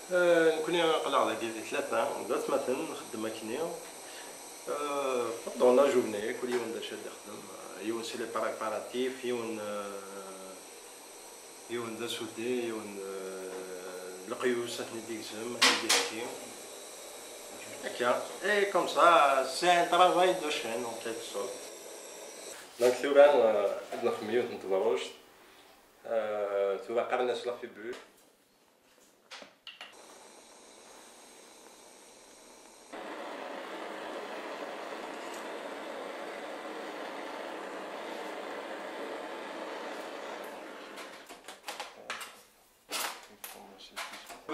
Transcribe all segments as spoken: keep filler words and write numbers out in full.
Euh, nekkni aql-aɣ dagi di tlata d atmaten, nxeddem akkenni. Euh, pendant la journée, kul yiwen d acu ad ixeddem. Yiwen c'est les préparatifs, yiwen, euh, yiwen d asuddi, yiwen, euh, d leqyus, ad ten-id-igzem, ad ten-id-isekki. Akka. Et comme ça, c'est un travail de chaîne, en quelque sorte. Donc, tura, euh, ad nexdem yiwet n tebṛuct. Euh, tura qqaren-as la fibule.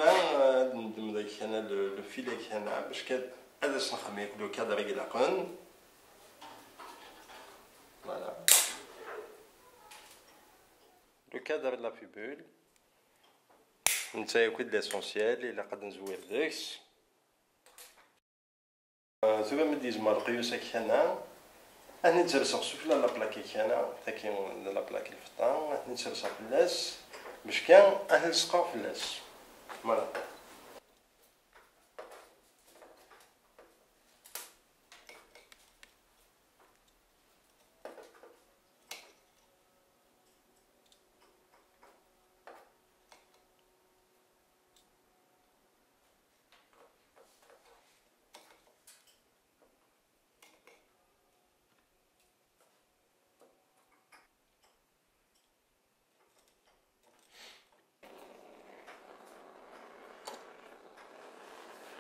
Ad neddem dagi kan le, le fil-agi kan, bac kan ad as-nexdem le cadre i ilaqen. Voilà. Le cadre de la fibule. Netta yakk d l'essentiel, ilaq ad nezwir deg-s. Tura mi d-yezmer leqyus-agi kan, ad ten-id-serseɣ sufella n la plaque-agi kan, tagi d la plaque n lfeṭṭa, ad ten-id-serseɣ fell-as, bac kan ad ten-lseqeɣ fell-as. Voilà.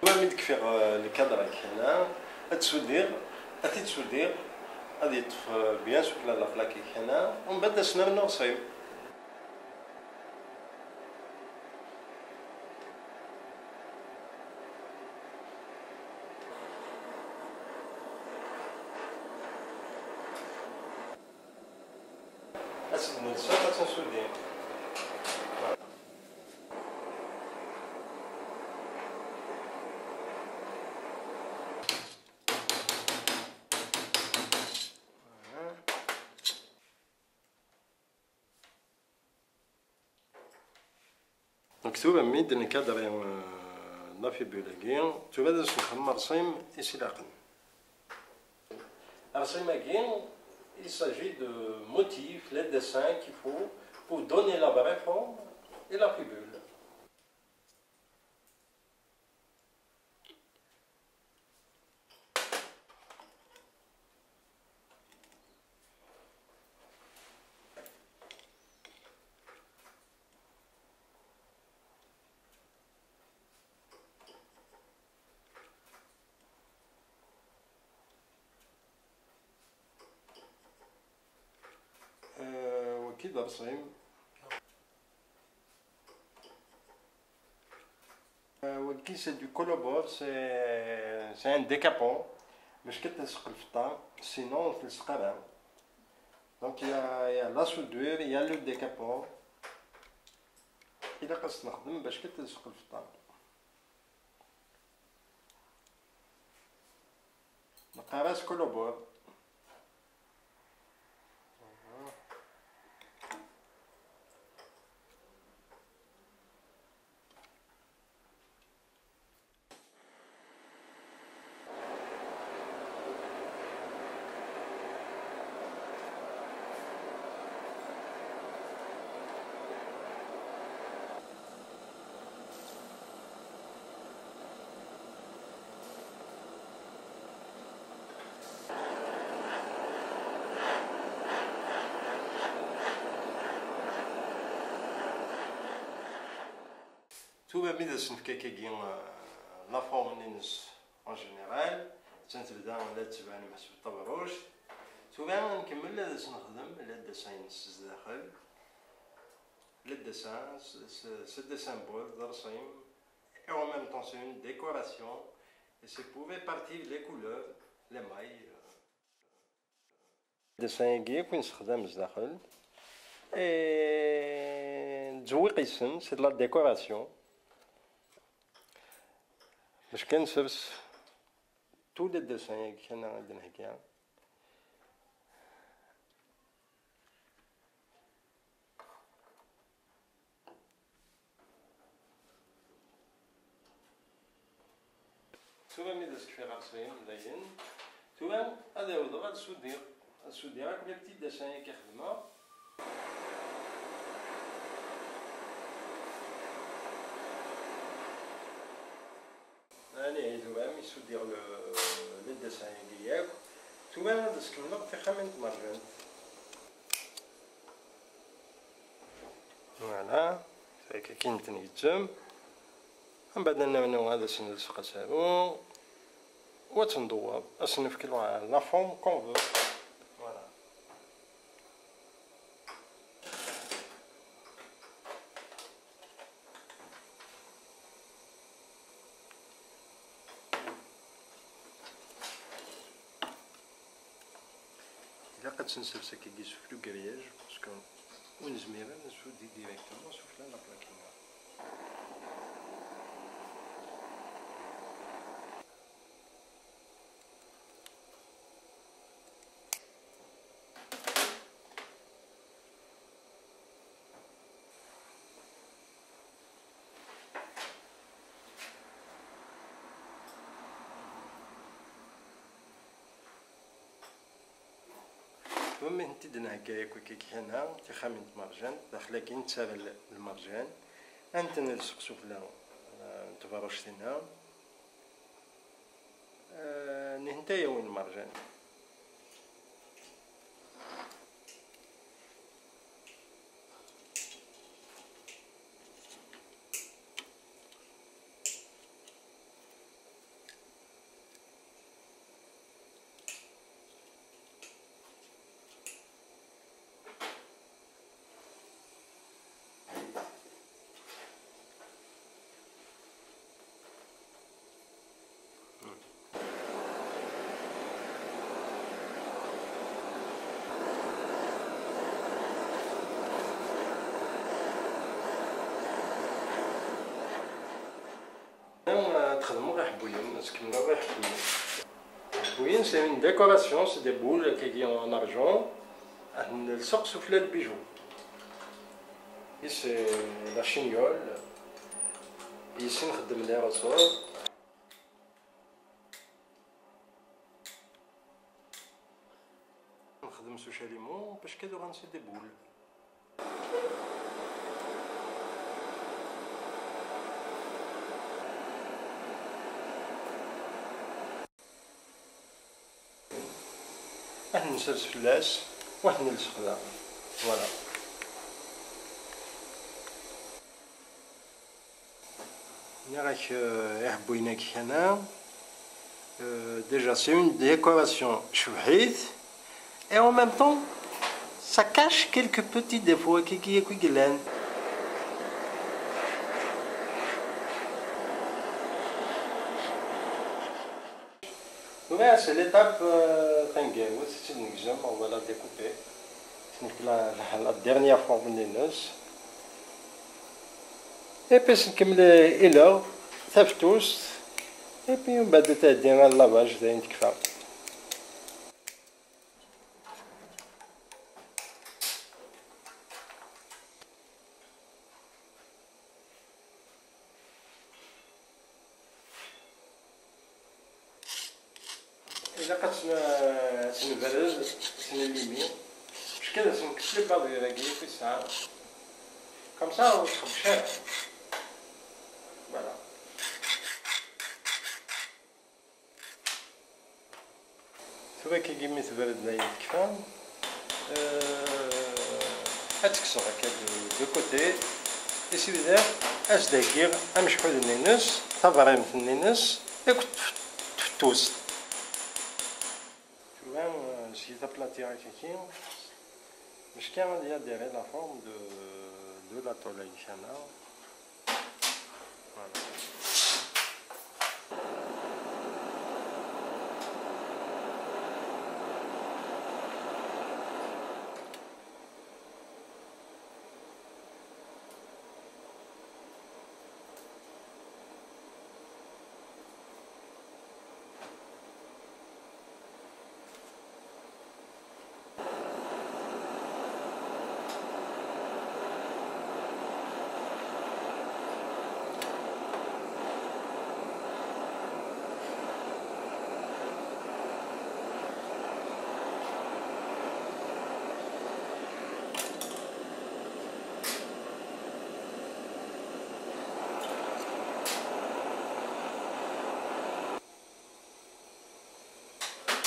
Tura mi d-kfiɣ, euh, le cadre-agi hna, ad t-sudiɣ, ad t-id-sudiɣ, ad yeṭṭef, euh, bien sufella n la plaque-agi hna, u mbeɛd ad s-nernu aɣsim. Ad tt-id-nelsa, ad tt-nsudi. Donc tura mi d-nkadri, euh, la fibule-agi, tura ad as-nxemmem arṣim i s-ilaqen. Arṣim-agi, il s'agit de motifs, les dessins qu'il faut pour donner la vraie forme et la fibule. Euh, wagi d arṣim. Euh, wagi, c'est du collabor, c'est, c'est un décapant. Bac kan ad telseq lfeṭṭa, sinon ur telseq ara. Donc, il y a, il y a la soudure, il y a le décapant. Ilaq ad s-nexdem bac kan ad telseq lfeṭṭa. Neqqar-as collabor. Tura mi d as-nefk akkagi, euh, la forme-ines en général, attan tebda la d-tettban meḥsub d tabeṛṛuct. Tura ad nkemmel ad as-nexdem le dessin-ines zdaxel. Le dessin, c'est, c'est, c'est des symboles, d arṣim, et en même temps c'est une décoration, et c'est pour répartir les couleurs, les mailles, euh. Dessin-agi akk i nessexdam zdaxel. Et nzewwiq yes-sen, c'est de la décoration. Bac kan nsers tous les dessins-agi kan i d-nhegga. Kfiɣ aɣsim dayen. Tura ad awdeɣ ad sudiɣ. Ad sudiɣ akk les petits dessins i xedmeɣ. Ani tura mi sudiɣ le, le dessin-agi yakk. Tura ad as-kemmleɣ tixxamin n tmerjant. Voilà, tura akka akin ten-yeǧǧem. Mbeɛd ad nernu ad as-nelseq asaru, u ad tt-ndewwer, ad s-nefk la, la forme qu'on veut. Voilà. Ilaq ad tt-nsers akkagi sufella ugrillage, parce que ur nezmir ara ad nsudd directement sufella n la plaque-nni. Tura mi tent-id-nhegga yakk akka kan-a, tixxamin n tmerjant, daxel-agi nettarra l-, lmerjan, ad ten-nelseq sufella, eh, n tbeṛṛuct-inna. Eh, nehenta-yawen lmerjan. Ad txedmeḍ iḥebbuyen, ad tkemmleḍ iḥebbuyen. Iḥebbuyen, c'est une décoration, c'est des boules, akkagi, en argent. Ad nlseq sufella lbijou. Et c'est la chignole. Yes-s i nxeddem les ressorts. Nxeddem s ucalimu parce que d-uɣalen c'est des boules. Ad nessers fell-as, u ad t-nelseq daɣen. Voilà. Nniɣ-ak, euh, iḥebbuyen-agi kan-a, euh, déjà, c'est une décoration cebḥit, et en même temps, ça cache quelques petits défauts akkagi yakk i yellan. Tura, c'est l'étape, euh, taneggarut, ad tt-id-negzem, on va la découper. Ad tt-nefk la, la, la dernière forme-nni-ines. Et puis, ad tt-nkemmel ileɣ, tafettust. Et puis, mbeɛd ad tɛeddi ɣer lavage, dayen tekfa. Ilaq ad tt-n-, ad tt-nebred, ad tt-nellimi. Bac kan ad tt-nekkes les bavures-agi akk i tesɛa. Comme ça, ur txebbec ara. Voilà. Tura akkagi mi tebred dayen tekfa, euh, ad tt-kkseɣ akka de, de côté. Et si bdiɣ ad s-d-heggiɣ amecḥud-nni-ines, tabrimt-nni-ines, akked tf-, tfettust. Tura, euh, seg taplati akkagi, bac kan ad y-adhérer la forme de, de la tôle-agi kan-a. Voilà.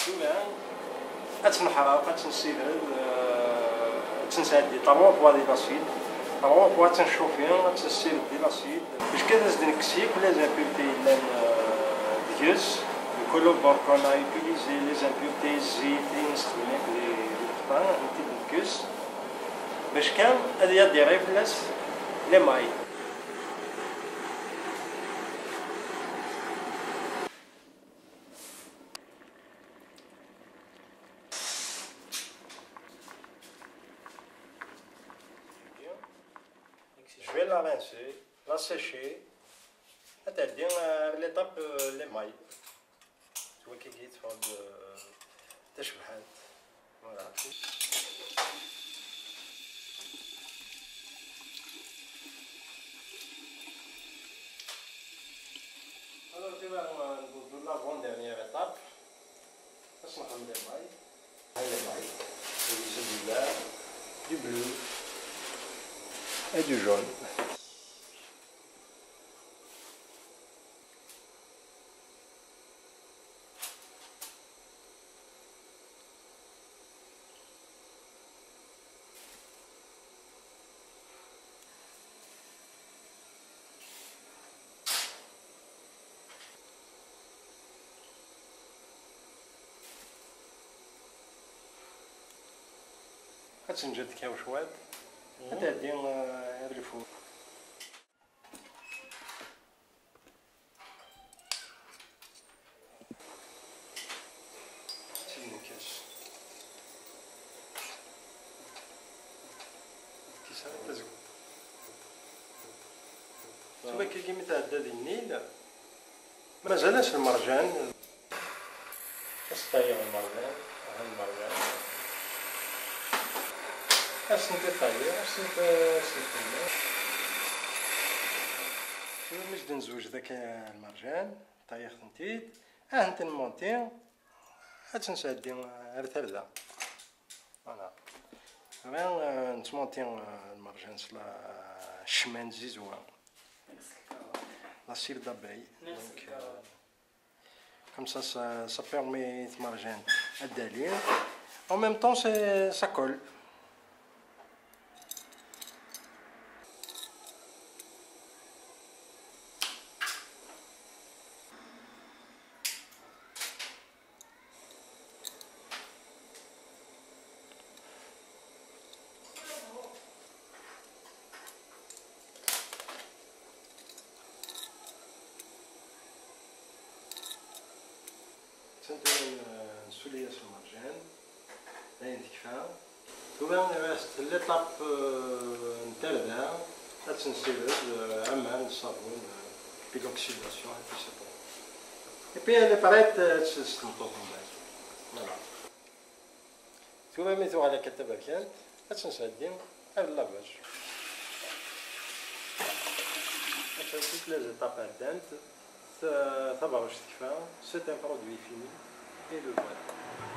Tura, ad tt-neḥreq, ad tt-nessired, eh, ad tt-nesɛeddi trois fois di l'acide, trois fois ad tt-ncufi, ad tt-nessired di l'acide. Bac kan ad s-d-nekkes yakk les impuretés yellan, eh, deg-s. Le chlorure qu'on a utilisé, les impuretés, zzit i nestexdem yakk di, di lfeṭṭa, ad tent-id-nekkes. Bac kan ad yadiri fell-as l'émail. Je vais la rincer, la sécher, ad tɛeddi, euh, l'étape, euh, l'émail. Tura kiki teffeɣ-d, euh, d tacebḥant. Voilà. Alors, tu vas, euh, de l'avant-dernière étape. Ad nexdem les mailles. Les mailles. C'est du vert, du bleu et du jaune. Ad tenǧer tekkaw cwiṭ. Ad tɛeddi, eh, ar lfur. Ttnekkas. Kkes ara tazewwut. Tura kiki mi tɛedda di nnil, mazal-as lmerjan. Ad s-ṭayiɣ lmerjan, aha lmerjan. Ad s-tent-ṭayiɣ, ad s-tent-, ad s-tent-ṭayiɣ. Tura mi s-d-nezweǧ daki lmerjan, ṭayiɣ-tent-id, ad tent-nmonti, ad tt-nesɛeddi ar tarda. Voilà. Tura, euh, nettmonti, euh, lmerjan s la, ccma n tzizwa. La cire d'abeille. Donc, euh, Comme ça, ça, ça permet de marger un dalle. En même temps, c'est, ça colle. Atan tura nsuli-as lmerjan, dayen tekfa. Tura reste l'étape, euh, n tarda, ad tt-nessired, euh, aman, ṣṣabun, euh, puis l'oxydation, et puis c'est bon. Et puis elle est prête, euh, ad tt-tesqemṭeḍ. Voilà. Tura mi tuɣal akka d taberkant, ad tt-nesɛeddi ar lavage. Atan toutes les étapes ɛeddant, ta-, tabeṛṛuct tekfa, c'est un produit fini, et le voilà.